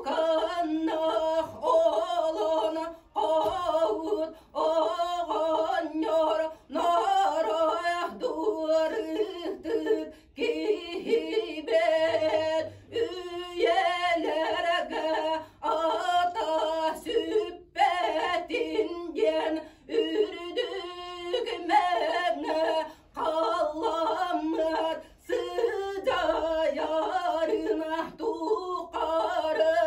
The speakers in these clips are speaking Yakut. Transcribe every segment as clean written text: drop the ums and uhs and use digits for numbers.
Улуканнах олон оҕут оҕонньор норох дуорытык киһибэт үйэлэргэ ата сүппэтин диэн үрдүк мэҥэ халламмыт сыдьаайарын тухары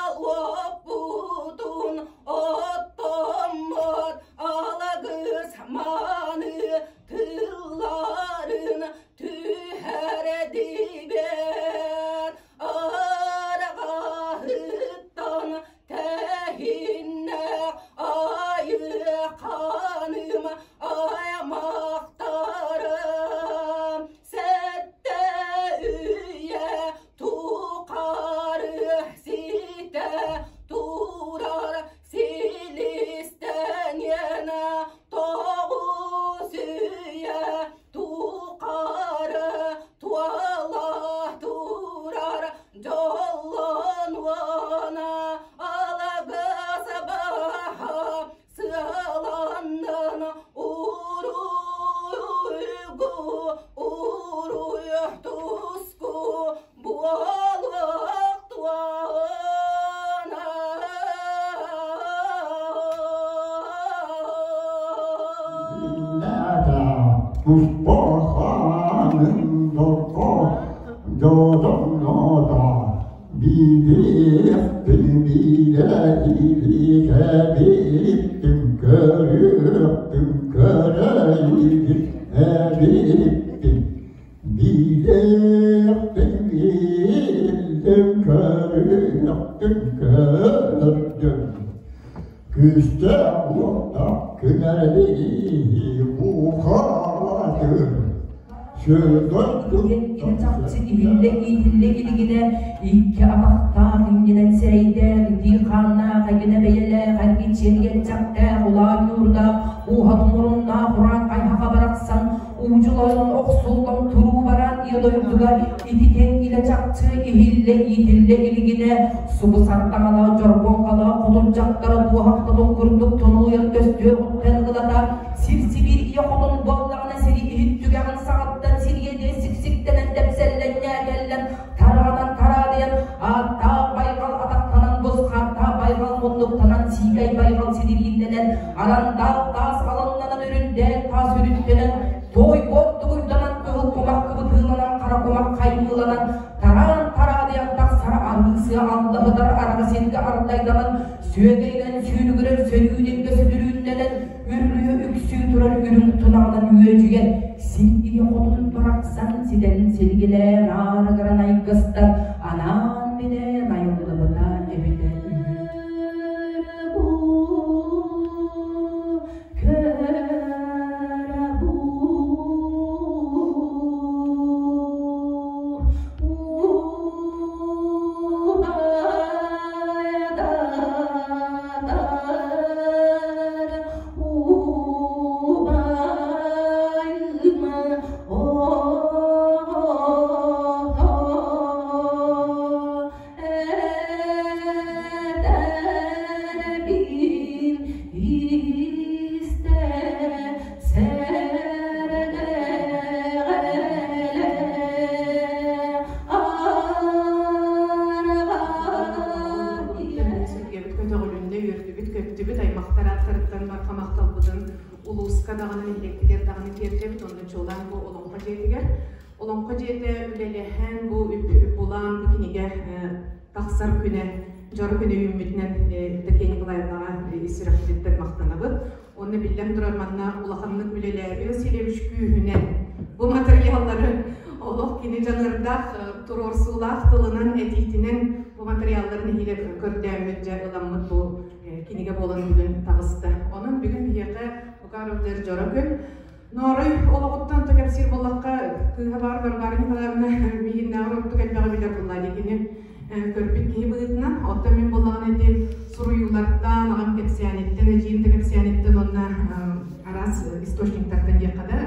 алуоппутун оттоммут алагыс маны тылларын түһэрдибэт арҕаһыттан тэһиннэх айыаханым аймахтарым сэттэ үйэ тухары ситэ турар силистэнэн тоҕус үйэ тухары туола турар дьоллонуона алгыс баһа сыаланнын уруйгу уруй туску буолуохтуона. Билиэхпин биллим, көрүөхпүн көрдүм. Күүстээх уоттаах күнэрии бухаатын Диэн чахчы иһиллэ-иитиллэ илигинэ икки атахтаах иннинэн сирэйдээх, итии хааннаах, эҥинэ бэйэлээх, эргичиэрийэтчэхтээх, улаан ньуурдаах, ууһат муруннаах ураан хайһаҕа барахсан Уудьулайан охсуллан туруу бараан ийэ дойдуга ититэн илэ чахчы иһиллэ-иитиллэ илигинэ субу сардаҥалаах дьорбоҥхолоох хотун дьахтара туоһахтатын курдук тонолуйан көстүөҕүттэн ылата сир-сибиир ийэ хотун буоллаҕына сири иһит түгэҕин саҕаттан сириэдийэ сиксиктэнэн тэпсэллэн ньээкэллэн тараанан тараадыйан ааттаах байҕал атахтанан бусхааттаах байҕал муннуктанан сиикэй байҕал сидирииннэнэн арандаах таас аланнанан үрүндээн таас үрүттэнэн той тугуйданан кыһыл кумах кыбытыыланан хара кумах хаймыыланан тараан тараадыйан тахсар арыы-сыа аллаһытар араҕа сиргэ ардайданан сүөгэйинэн сүүрүгүрэр сөрүүнүргэ сүдүрүүннэнэн үррүө үксүү турар үрүҥ тунаҕынан үөдүйэн син ийэ хотун барахсан ситэн силгилээн аарыгыран айгыстан анаан-минээн айыллыбыта эбитэ үһү. Сүргэбит көтөҕүлүннэ, үөрдүбүт, көттүбүт, аймахтар ааттарыттан барҕа махталбытын улууска даҕаны, нэһилиэкпитигэр даҕаны тиэрдэбит. Онно чуолаан бу Олоҥхо дьиэтигэр. Олоҥхо дьиэтэ үлэлэһэн, бу үп булаан, бу кинигэ тахсар күнэ, дьоро күнэ үүммүтүнэн Евдокия Николаевнаҕа ис сүрэхпититтэн махтанабыт. Уонна биллэн турар, манна улаханнык үлэлээбит Васильевич күүһүнэн бу матырыйааллары олох кини дьаныардаах, туруорсуулаах тылынан, этиитинэн бу матырыйааллары нэһиилэ көрдөөммүт, дьэ ыламмыт бу кинигэ буолан бүгүн таҕыста. Онон бүгүн биһиэхэ Букаровдер дьоро күн. Ноорой олоҕуттан то кэпсиир буоллахха, кыыһа баар Варвара Николаевна миигиннээҕэр ордук элбэҕи билэр буолла дии кини. Көрбүт киһи быһыытынан. Оттон мин буоллаҕына ити суруйуулартан, аҕам кэпсээниттэн, эдьиийим да кэпсээниттэн уонна араас источниктартан диэххэ да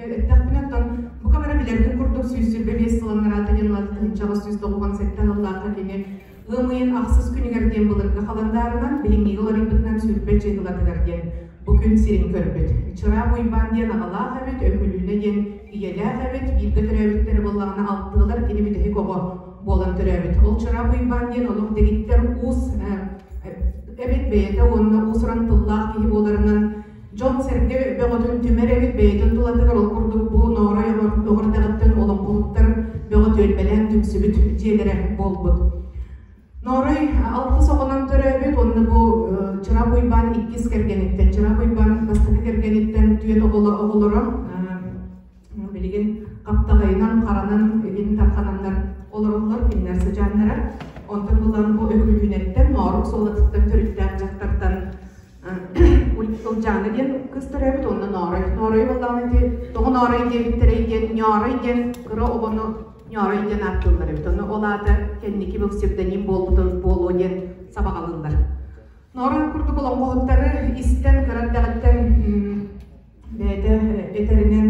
эттэхпинэ, оттон бу камера билэргин курдук 125 сыланнараата диэн 1897 сыллаахха кини ыам ыйын ахсыс күнүгэр диэн былыргы халандаарынан билиҥҥигэ уларыйбытынан сүүрбэ чыыһылатыгар диэн бу күн сирин көрбүт. Чыраап Уйбаан диэн аҕалаах эбит, Өкүлүүнэ диэн ийэлээх эбит, бииргэ төрөөбүттэрэ буоллаҕына алтыалар, кини бүтэһик оҕо буолан төрөөбүт. Ол Чыраап Уйбаан диэн олох дэгиттэр уус эбит бэйэтэ уонна уус-уран тыллаах киһи буоларынан дьон-сэргэ бөҕөтүн түмэр эбит бэйэтин тулатыгар. Ол курдук бу Ноорой оҕордэҕиттэн олоҥхоһуттар бөҕө түөлбэлээн түмсүбүт дьиэлэрэ буолбут. Ноорой алтыс оҕонон төрөөбүт уонна бу Чыраап Уйбаан иккис кэргэниттэн, Чыраап Уйбаан бастакы кэргэниттэн түөрт оҕолоро билигин хаптаҕайынан, харанан илин тархананнар олороллор, кинилэр сыдьааннара. Онтон булан бу Өкүлүүнэттэн, Моорук суолатыттан төрүттээх дьахтартан Ылдьаана диэн кыыс төрөөбүт уонна Ноорой. Ноорой буоллаҕына ити тоҕо Ноорой диэбиттэрэй диэн Ньоорой диэн кыра оҕону Ньоорой диэн ааттыыллар эбит. Онно ол аата кэнники бу псевдоним буолбутун буолуо диэн сабаҕалыыллар. Ноорой курдук олоҥхоһуттары истэн кыра эрдэҕиттэн бэйэтэ этэринэн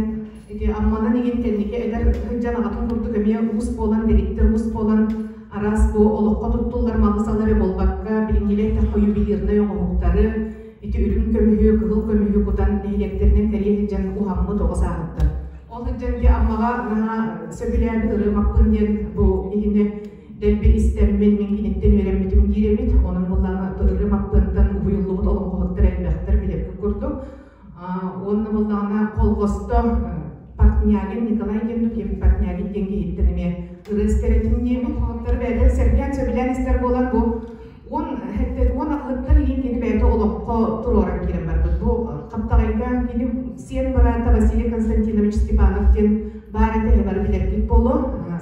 ити Амманан игин кэнники эдэр сылдьан аҕатын курдук эмиэ уус буолан, дэгиттэр уус буолан араас бу олоххо туттуллар малы-салы эрэ буолбакка, билиҥҥилэр эттэххэ ювелирнай оҥоһуктары, ити үрүҥ көмүһү, кыһыл көмүһү кутан нэһилиэктэринэн кэрийэ сылдьан уһаммыт оҕо сааһыттан. Ол сылдьан ити Аммаҕа наһаа сөбүлээбит ырыамаппын диэн бу киһини дэлби истэммин, мин киниттэн үөрэммитим диир эбит. Онон буллаҕына ырыамаппынтан уһуйуллубут олоҥхоһуттар элбэхтэр билэргит курдук. Уонна буоллаҕына колхозто Портнягин Николай диэн ким Портнягин диэн киһиттэн эмиэ ырыа истэр этим диэбит. Холоттор бэйэтэ сэргээн сөбүлээн истэр буолан бу 10 аҕыһыттан иһин кини бэйэтэ олоххо туруоран киирэн барбыт. Бу Хаптаҕайга кини сиэн быраата Василий Константинович Степанов диэн баар этэ, бары билэргит буолуо.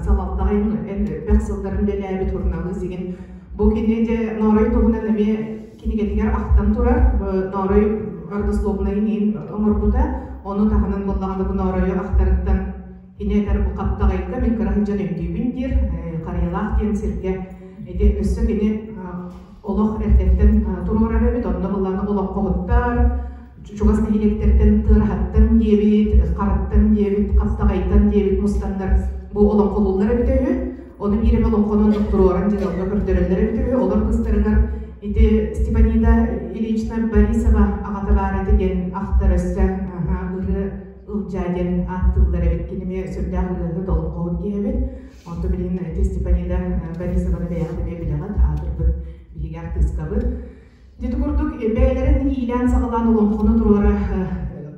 Салалтаҕа элбэх сылларын үлэлээбит суруналыыс игин. Бу кини дьэ Ноорой туһунан эмиэ кинигэтигэр ахтан турар. Ноорой родословнайын иһин оҥорбута. Ону таһынан буоллаҕына бу Нооройу ахтарыттан кини этэр бу Хаптаҕайга мин кыра сылдьан өйдүүбүн диир. Харыйалаах диэн сиргэ ити өссө кини олох эрдэттэн туруорар эбит. Онно буоллаҕына олоҥхоһуттар, чугас нэһилиэктэртэн Тыараһаттан диэбит, Хараттан диэбит, Хаптаҕайтан диэбит мустаннар бу олоҥхолууллар эбитэ үһү. Ону биир эмэ олоҥхону туруоран дьыалга көрдөрөллөр эбитэ үһү. Олор быстарыгар ити Степанида Ильична Борисова аҕата баар этэ диэн ахтар өссө ырыа Ылдьаа диэн ааттыыллар эбит. Кини эмиэ сүрдээх ырыаһыт, олоҥхоһут киһи эбит. Онтон билигин ити Степанида Борисованы бэйэҕит эмиэ билэҕит, аатырбыт биһиги артыыскабыт. Дьэ курдук бэйэлэрин иилээн-саҕалаан олоҥхону туруора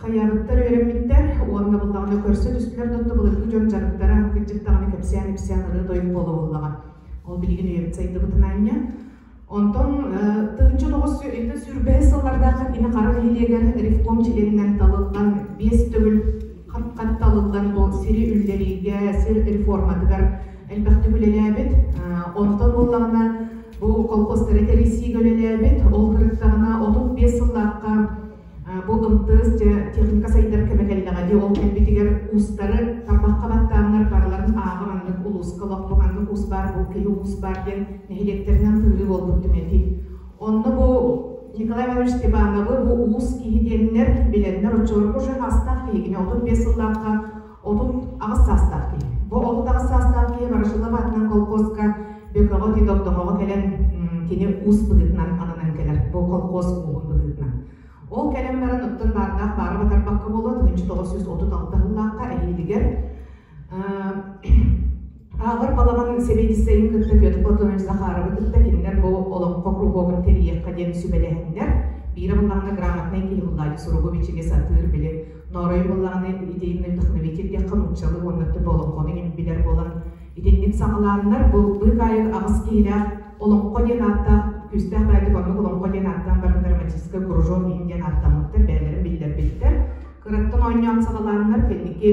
хайаабыттар, үөрэммиттэр уонна буллаҕына көрсө түстүлэр да былыргы дьон дьарыктара кырдьык даҕаны кэпсээн-ипсээн ырыа-тойук буола буоллаҕа. Ол билигин үйэбит сайдыбытын аанньа. Онтон 1925 сыллардаахха кини Хара нэһилиэгэр ревком чилиэнинэн талыллан биэс төгүл хат-хат талыллан бу сири үллэриигэ, сир реформатыгар элбэхтик үлэлээбит. Онтон буоллаҕына бу колхозтары тэрийсиигэ үлэлээбит. Ол кырыттаҕына 35 сыллаахха бу МТС техника сайдар кэмэ кэллэҕэ дии. Ол кэлбитигэр уустары тарбахха баттааннар барыларын ааҕа маннык улууска олохпу маннык уус баар, бу киһи уус баар диэн нэһилиэктэринэн тыырыы буолбут түмэтий. Онно бу Николай Иванович Степановы бу уус киһи диэннэр билэннэр оччолорго уже саастаах киһи кини 35 сыллаахха 38 саастаах киһи. Бу 38 саастаах киһи Ворошилов аатынан колхозка Бөкөҕө ити Догдоҥоҕо кэлэн кини уус быһыытынан ананан кэлэр. Бу колхоз ууһун быһыытынан. Ол кэлэн баран оттон баардаах баара батарбакка буолуо 1936 сыллаахха эһиилигэр Ааҕар балаҕан сэбиэдиссэйин кытта Петр Платонович Захаровы кытта кинилэр бу олоҥхо кругогун тэрийиэххэ диэн сүбэлэһэннэр, биирэ буллаҕына грамотнай киһи буллааччы суругу-бичиги сатыыр, били Ноорой буоллаҕына идейный вдохновитель диэххэ нууччалыы уонна төбө олоҥхону иҥин билэр буолан итинник саҕалааннар бу быыкаайык аҕыс киһилээх олоҥхо диэн ааттаах күүстээх баайдык оннук олоҥхо диэн ааттаан баран драматическай кружок иһин диэн ааттаммыттар, бэйэлэрин биллэрбиттэр. Кыраттан оонньоон саҕалааннар кэнники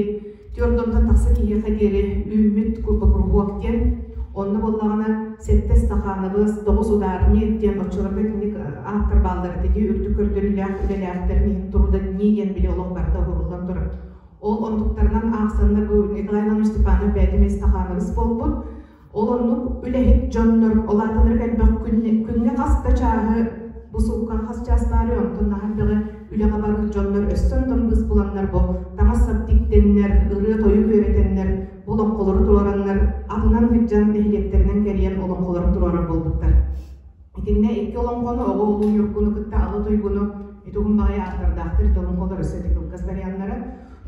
түөрт уонтан тахса киһиэхэ диэри үүммүт кругок диэн онно буоллаҕына сэттэ стахановыс, тоҕус ударник диэн оччолорго итинник ааттар бааллар этэ дии үрдүк көрдөрүүлээх үлэлээхтэрин иһин трудодни диэн били олох барыта уһуруллан турар. Ол онтуктарынан аахсаннар бу Николай Иванович Степанов бэйэтэ эмиэ стахановец буолбут. Ол оннук үлэһит дьоннор улаатаннар элбэх күҥҥэ хас да чааһы бу сууккаҕа хас чаас баарый, онтон наһаа элбэҕи үлэҕэ барар дьоннор өссө онтон быыс буланнар бу таҥас-сап тиктэннэр, ырыа-тойук үөрэтэннэр, бу олоҥхолору туруораннар атынан сылдьан нэһилиэктэринэн кэрийэн олоҥхолорун туруорар буолбуттар. Итиннэ икки олоҥхону Оҕо Улуу Ньургуну кытта Алы Туйгуну ити уһун баҕайы ааттардаахтар, ити олоҥхолор өссө ити кылгас варианнара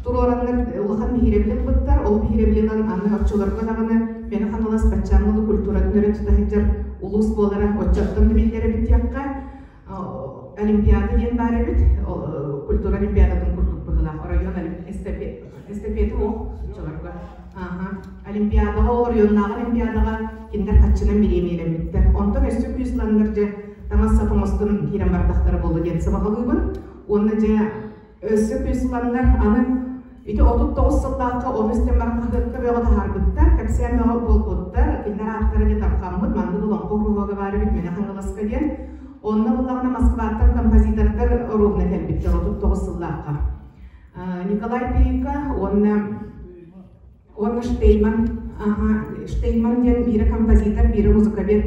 туруораннар улахан биһирэбили ылбыттар. Ол биһирэбили ылан аны оччолорго даҕаны Мэҥэ Хаҥалас баччааҥҥылы культуратын өрө тута сылдьар улуус буолара оччоттон да биллэр эбит диэххэ, Олимпиада диэн баар эбит, культура олимпиадатын курдук быһыылаах оройуон эстафета уох оччолорго. Олимпиадаҕа, ол оройуоннааҕы олимпиадаҕа кинилэр хаччынан бириэмийэлэммиттэр. Онтон өссө күүс ыланнар дьэ таҥас-сап оҥостон киирэн бардахтара буолуо диэн сабаҕалыыбын. Уонна дьэ өссө күүс ыланнар аны ити 39 сыллаахха ону истэн баран хаһыакка бөҕө таһаарбыттар, кэпсээн бөҕө буолбуттар, кинилэр ааттара дьэ тарҕаммыт, маннык олоҥхо куруһуога баар эбит Мэҥэ Хаҥаласка диэн. Онно буллаҕына Москваттан композитордар оруобуна кэлбиттэр 39 сыллаахха. Николай Пейка уонна Штейман, аха, Штейман диэн биирэ композитор, биирэ музыковед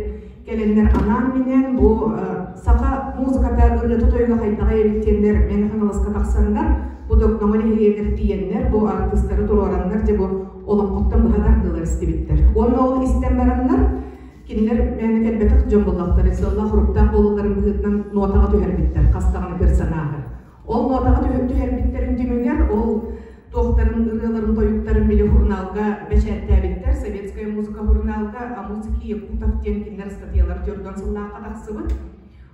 кэлэннэр анаан-минээн бу саха музыката ырыата тойуга хайдаҕа эбит диэннэр Мэҥэ Хаҥаласка тахсаннар, бу Догдоҥо нэһилиэгэр тиийэннэр, бу артыыстары туруораннар, дьэ бу олоҥхоттон быһа тардыылар истибиттэр. Уонна ол истэн бараннар, кинилэр мээнэ кэлбэтэх дьон буоллахтара, сыаллаах-соруктаах буолалларын быһыытынан нуотаҕа түһэрбиттэр, хас даҕаны персонааһы. Ол нуотаҕа түһэрбиттэрин түмүгэр ол туохтарын ырыаларын тойуктарын били журналга бэчээттээбиттэр. Советская музыка журналга «О музыке якутов» диэн кинилэр ыстатыйалар 40 сыллаахха тахсыбыт.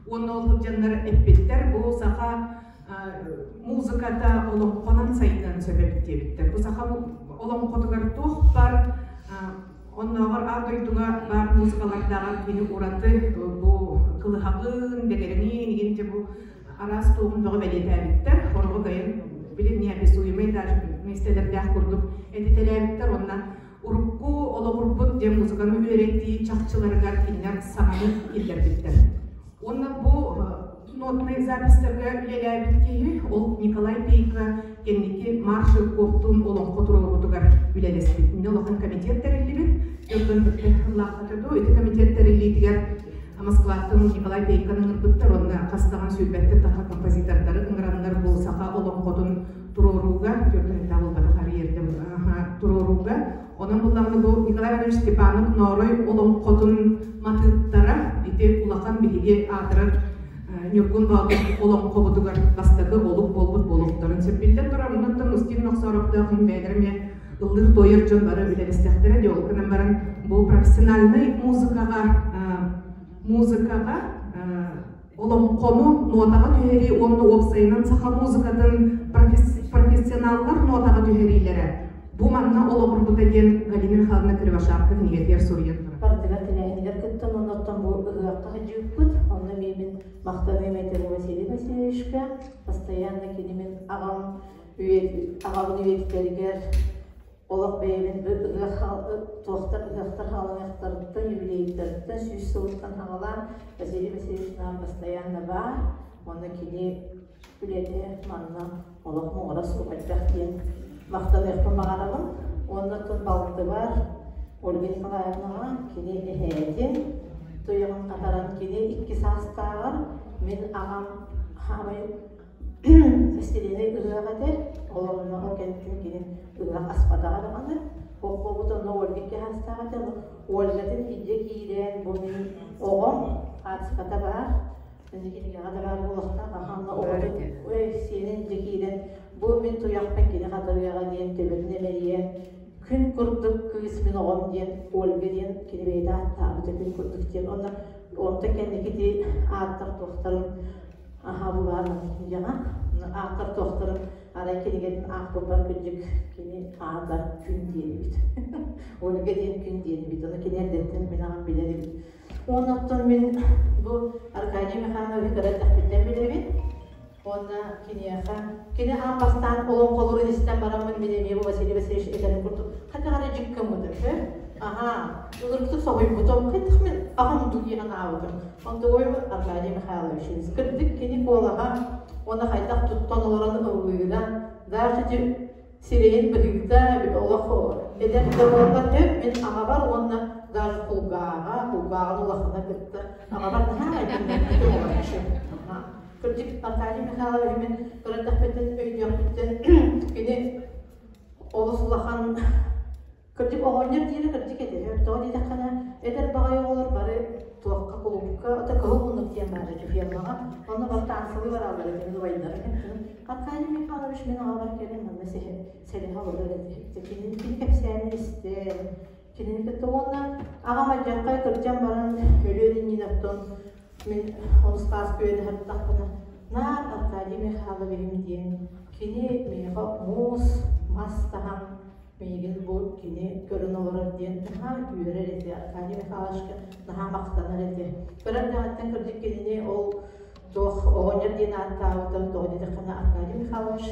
Уонна ол сылдьаннар эппиттэр, бу саха музыката олоҥхонон сайдыан сөп эбит диэбиттэр. Бу саха олоҥхотугар туох бар оннооҕор аан дойдуга баар музыкалардааҕар кини ураты бу кылыһаҕын, дэгэрэҥин, игин бу араас туоһун бөҕө бэлиэтээбиттэр, хороҕо кыайан били неописуемый даже миэстэлэрдээх курдук этитэлээбиттэр уонна урукку олоҕурбут диэн музыканы үөрэтии чахчыларыгар кинилэр саҥаны киллэрбиттэр. Уонна бу нотнай записьтарга үлэлээбит киһи ол Николай Пейко кэнники Маршалковтуун олоҥхо туруорбутугар үлэлэспит. Инньэ улахан комитет тэриллибит. Ити комитет тэриллиитигэр Москваттан Николай Пейканы ыҥырбыттар уонна хас даҕаны сүүрбэттэн тахха композитордары ыҥыраннар бу саха олоҥхотун туруорууга, түөрт буолбатах арыйерде туруорууга. Онон буллаҕына бу Николай Иванович Степанов Ноорой олоҥхотун матыыптара ити улахан биһиги аатырар Ньургун Боотур олоҥхобутугар бастакы олук буолбут буолуохтарын сөп. Биллэн турар, оннуттан Устин Нохсоровтоох бэйэлэрэ эмиэ ыллыыр-туойар дьон бары үлэлэстэхтэрэ дии, ол гынан баран бу профессиональнай музыкаҕа олоҥхону нуотаҕа түһэрии уонна уопсайынан саха музыкатын профессионаллар нуотаҕа түһэриилэрэ бу манна олоҕурбута диэн Галина Михайловна Кривошапка кинигэтигэр суруйан турар. Бардыгар тэрээһинигэр кыттан оннуттан бу ыһыахха сылдьыбыппыт. Онно эмиэ мин махтаныым этэ Василий Васильевичка. Постоянно кини мин аҕам аҕабын үйэтитэригэр олох бэйэбин ыһыах туохтар ыһыахтар хааланыахтарыттан юбилейдарыттан 100 сылыттан хаалаан Василий Васильевич нам постоянно баар уонна кини үлэтэ манна олох муҥура суох элбэх диэн махтаныахпын баҕарабын уонна оттон балтыбар Ольга Николаевнаҕа кини эһээтин туйаҕын хатаран кини икки саастааҕар мин аҕам хаамай Сиринэй ыһыах этэ, ол онно ол кэнниттэн кини ыһыах аспатаҕа даҕаны, холкуобут онно Ольга икки саастаах этэ, Ольгатын илдьэ киирэн бу мин оҕом хаартыската баар, инньэ кинигэҕэ да баар буолуохтаах, аха онно оҕотун сиэнин илдьэ киирэн бу мин туйахпын кини хатарыаҕа диэн төбөтүн эмэрийэн күн курдук кыыс мин оҕом диэн Ольга диэн кини бэйэтэ ааттаабыта күн курдук диэн онно онтон кэнники ити ааттар туохтарын Аха бу баар кинигэҕэ ааттар туохтарын арай кинигэтин аахпыппар кырдьык кини аата күн диэн эбит. Ольга диэн күн диэн эбит. Ону кини эрдэттэн мин аҕам билэр эбит. Уонна оттон мин бу Аркадий Михайлович кыра эрдэхпиттэн билэбин. Уонна киниэхэ кини аан бастаан олоҥхолуурун истэн бараммын мин эмиэ бу Василий Васильевич этэрин курдук ханна эрэ дьиккэммитим Аһаа, ылыргытык соһуйбутум. Хайдах мин аҕам дуу анаабытым. Онтугуй Аркадий Михайлович кырдьык кини куолаһа уонна хайдах туттан олорон ыллыыра, даже ити сирэйин быһыыта олох эдэр да буоллар мин аҕабар уонна Даже кулгааҕа, кулгааҕын улахана кытта аҕабар наһаа этиммэппитим олорчу. Кырдьык, Аркадий Михайлович мин кыра өйдүөхпүттэн кини олус улахан. Кырдьык, оҕонньор диэри кырдьык этэ. Тоҕо диэтэххинэ, эдэр баҕайы оҕолор бары туохха кулуупка, ото кыһыл муннук диэн баар этэ фермаҕа. Онно бары таансылыы бараллар этэ, убайдара. Аркадий Михайлович мин аҕабар кэлэн манна сэлэһэ олорор этэ. Кинини кини кэпсээнин истэн, кинини кытта уонна аҕам алдьархай кырдьан баран өлүөн иннинэ оттон мин онус саас күөнэ сырыттахпына, наар Аркадий Михайловиһым диэн кини миэхэ муус, мас таһан миигин бу кини көрөн олорор диэн наһаа үөрэр этэ. Аркадий Михайловичка наһаа махтанар этэ. Кыра эрдэҕиттэн кырдьык кинини ол туох оҕонньор диэн ааттаабыта, тоҕо диэтэххинэ Аркадий Михайлович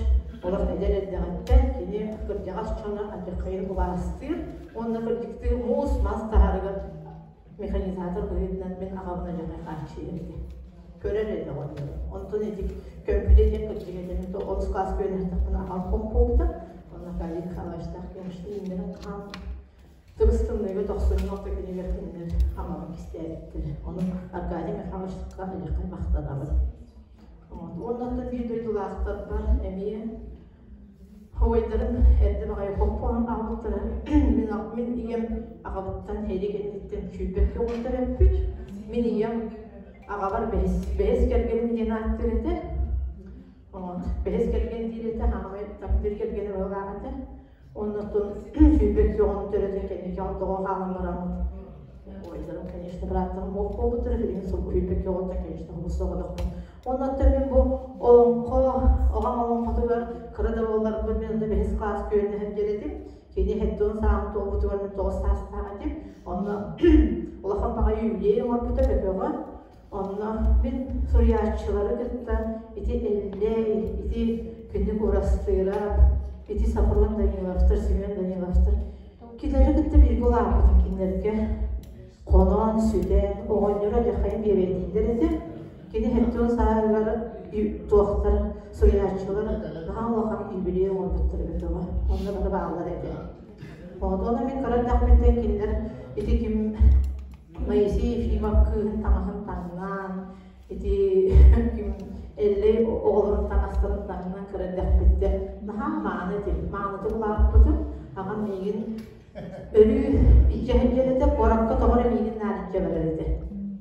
олох эдэр эрдэҕиттэн кини кырдьаҕас дьоно алдьархайын убаастыыр уонна кырдьыктыы муус-мас таһарыгар механизатор быһыытынан мин аҕабын алдьархай хааччыйар этэ. Көрөр этэ оҕонньору. Онтон ити көмпүтэ диэн кырдьык этэ. Онус класс күөнэхтэхпинэ аҕам хомпуобута. Онно Аркадий Михайловичтаах конечно ииннэрин хаан тыбыс тымныыга тохсунньу орто күнүгэр кинилэр амалын кистээбиттэр. Ону Аркадий Михайловичка аллахай махтанабын. Уонна оттон биир дойдулаахтарбар эмиэ убайдарым эрдэ баҕайы хоппуоһан хаалбыттара. Мин ийэм аҕабыттан һэри кэнниттэн сүүрбэккэ оҕо төрөппүт. Мин ийэм аҕабар бэһис кэргэним диэн ааттыыр этэ. Бэһис кэргэн диир этэ, аҕабай таптыыр кэргэнэ быһыылаах этэ. Оннуттан сүүрбэккэ оҕону төрөтөн кэнники алтаҕа хаалан бараммыт. Убайдарым, конечно, бырааттарым суох буолбуттара, билигин сүүрбэккэ оҕоттон, конечно, хобус соҕотохпун. Оннуттан мин бу олоҥхо, оҕом олоҥхотугар кыра да буолларбын, мин онно бэһис класс күөннэһэн диэр этим. Кини хэттон сааһын туолбутугар мин 9 саастаах этим. Онно улахан баҕайы юбилей оҥорбута Бөкөҕө. Онно мин суруйааччылары кытта ити Эллэй, ити Күннүк Уурастыырап, ити Софрон Даниловтар, Семен Даниловтар кинилэри кытта бииргэ улааппытым. Кинилэргэ хонон, сүтэн, оҕонньоро дьахайын биэбэйдииллэр этэ. Кини хэттион сааһыгар туохтар суруйааччылар наһаа улахан юбилей оҥорбуттар эбит оҕо. Онно бары бааллар этэ. Онно мин кыра эрдэхпиттэн кинилэр ити ким Моисей Ефимов кыыһын таҥаһын таҥнан, ити ким Эллэй оҕолорун таҥастарын таҥнан кыра эрдэхпиттэн наһаа мааны этим. Маанытык улааппытым. Аҕам миигин өрүү илдьэ сылдьар этэ, куоракка тоҕо эрэ миигин наар илдьэ барар этэ.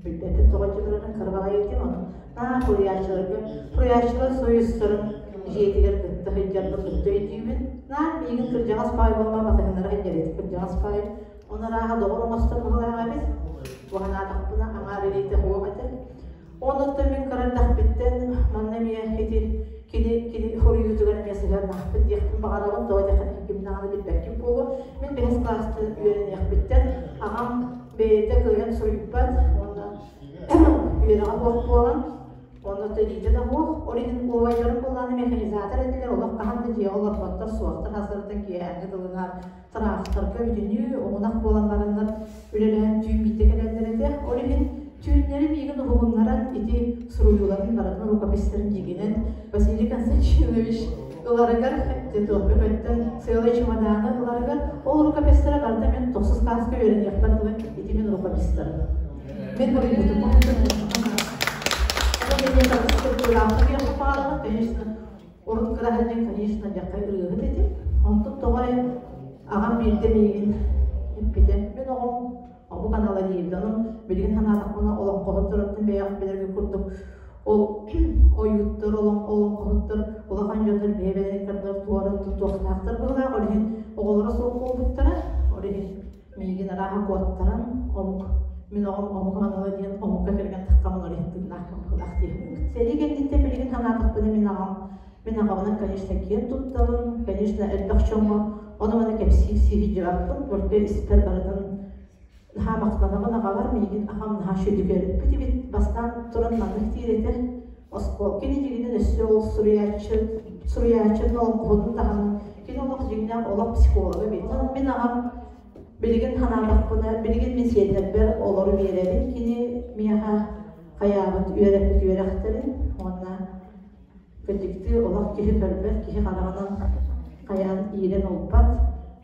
Билбэппин тоҕо илдьэ барарын кыра баҕайы этим, ону наа суруйааччыларга суруйааччылар союзтарын дьиэтигэр кытта сылдьарбын кытта өйдүүбүн. Наар миигин кырдьаҕас баай буолла батыһыннара сылдьар этэ. Кырдьаҕас баай Оны арааһа доҕор оҥостор быһыылаах эбит. Уһанаатахпына аҥаар илиитэ суох этэ. Онуттан мин кыра эрдэхпиттэн манна эмиэ ити кини хоруйуутугар эмиэ сыһыаннаахпын диэхпин баҕарабын. Тоҕо диэххэ ким даҕаны билбэккин буолуо. Мин бэһис кылаастан үөрэниэхпиттэн аҕам бэйэтэ кыайан суруйбат уонна үөрэҕэ суох буолан онно илиитэ да суох. Ол иһин убайдарым буоллаҕына механизатор этилэр, олох хаһан да дьиэҕэ олорботтор, суохтар хасарыттан киэһээҥҥи дылынаар тыраахтарга бүтүнүү оҕунах буолан бараннар үлэлэһэн түүн биирдэ кэлэллэр этэ. Ол иһин түүннэри миигин уһугуннаран ити суруйууларын барытын рукопистарын дьигинэн Василий Константинович ыларыгар өттөн сыалай чемоданы ыларыгар ол рукопистара барыта мин тохсус класска үөрэниэхпэр дылы ити мин рукопистарым. Мин суруйбутум. Конечно, урут кыра сылдьан, конечно, дьахха ырыаһыт этим. Онтон тоҕо эрэ аҕам биирдэ миигин эппитэ. Мин оҕом омук анала диэбит. Онон билигин санаатахпына олоҥхоһут тураттан бэйэҕин билэргэ курдук ол ойууттар, олоҥхоһуттар, улахан дьоннор бэйэ-бэйэлэрин кытта туора тутуохтаахтар быһыылаах. Ол иһин оҕолоро суох буолбуттара. Ол иһин миигин арааһа куоттаран омук мин оҕом омук анала диэн омукка кэргэн таххамын ол иһин тыыннаах быһыылаах диэхпин. Сэрии кэнниттэн билигин санаатахпына мин аҕам мин аҕабынан, конечно, киэн туттабын, конечно, элбэх дьоҥҥо ону-маны кэпсиир сиһи дьыбаппын, только испэр барытын наһаа махтанабын аҕабар, миигин аҕам наһаа үчүгэйдик эбит. Бастаан туран маннык диир этэ. Оскуола кини дьиҥинэн өссө ол суруйааччы суруйааччытын олоҥхоһутун таһынан кини олох дьиҥнээх олох психолога эбит. Мин аҕам билигин санаатахпына, билигин мин сиэннэрбэр олору биэрэбин. Кини миэхэ хайаабыт үөрэппит үөрэхтэрин уонна кырдьыктыы олох киһи көрбөт, киһи хараҕынан хайаан иирэн ылбат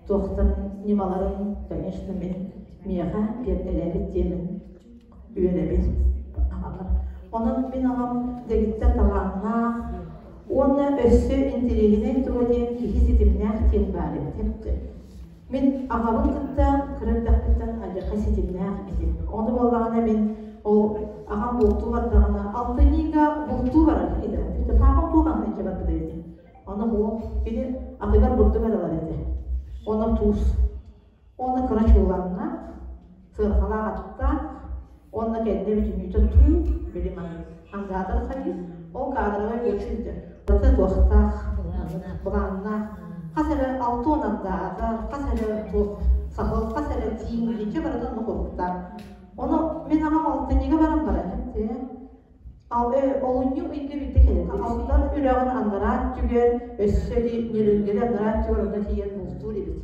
туохтан ньымаларын, конечно, мин Миэхэ биэртэлээбит диэмин үөрэбин аҕабар. Онон мин аҕам дэгиттэр талааннаах уонна өссө интэриэһинэй туга диэн киһи ситимнээх диэн баар эбит. Мин аҕабын кытта кыра эрдэхпиттэн алдьархай ситимнээх этим. Ону буоллаҕына мин ол аҕам бултуу бардаҕына алтынньыга бултуу барар этэ. Паапам туох аһын илдьэ барбыта эбит. Ону ол кини атыгар бурдук эрэ ылар этэ. Ону туус. Уонна кыра чуулааннаах, сыарҕалаах аттаах, уонна кэннэ бүтүннүүтэ туу, били маннык андаатар хайыы, ол каадырабай үөчү барыта туохтаах, былааннаах, хас эрэ 60 андаатар, хас эрэ туох саһыл, хас эрэ тииҥ, итинчэ барыта оннук уруктаах. Ону мин аҕам алтынньыга баран баран эттэ. Олунньу ыйга биирдэ кэлэр. Алтан үрэҕин анараа өттүгэр, өссө Нерюнгри анараа өттүгэр онно тиийэн бултуур эбит.